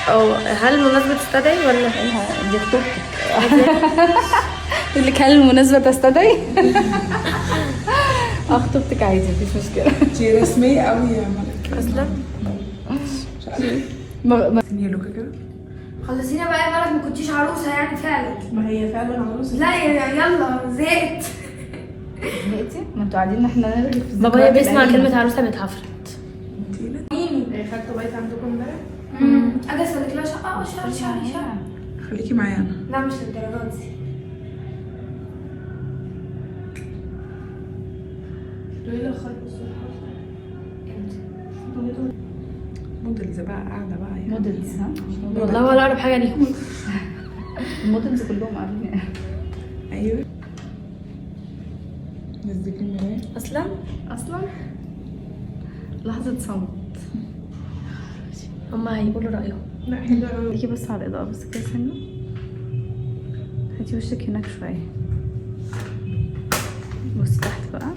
او هل المناسبة تستدعي ولا؟ دي خطوبتك. تقول لك هل المناسبة تستدعي؟ اه خطوبتك عادي، مفيش مشكلة. انتي رسمية قوي يا ملك. اصلا مش عارفه. ثانية لوكا كده. خلصينا بقى يا ملك، ما كنتيش عروسه يعني فعلا. ما هي فعلا عروسه. لا يا يلا زهقت. زهقتي؟ ما انتوا قاعدين احنا نرغي في بابايا الذكريات بيسمع القديمة. كلمة عروسة بيتعفرت. ميمي. خدتوا بيت عندكم امبارح؟ اجي اسلك لها شقه. اه شعري شعري شعري. خليكي معايا انا. لا مش للدرجة دي. انتوا ايه اللي اخركوا الصبح اصلا؟ models بقى قاعدة بقى يعني. models ها؟ والله ولا اقرب حاجة ليهم. ال models كلهم قاعدين. ايوه نزلك المراية. اصلا اصلا لحظة صمت. هما هيقولوا رأيهم. لا حلو قوي. خليكي بس على الإضاءة بس كده سنة. هاتي وشك هناك شوية. بصي تحت بقى.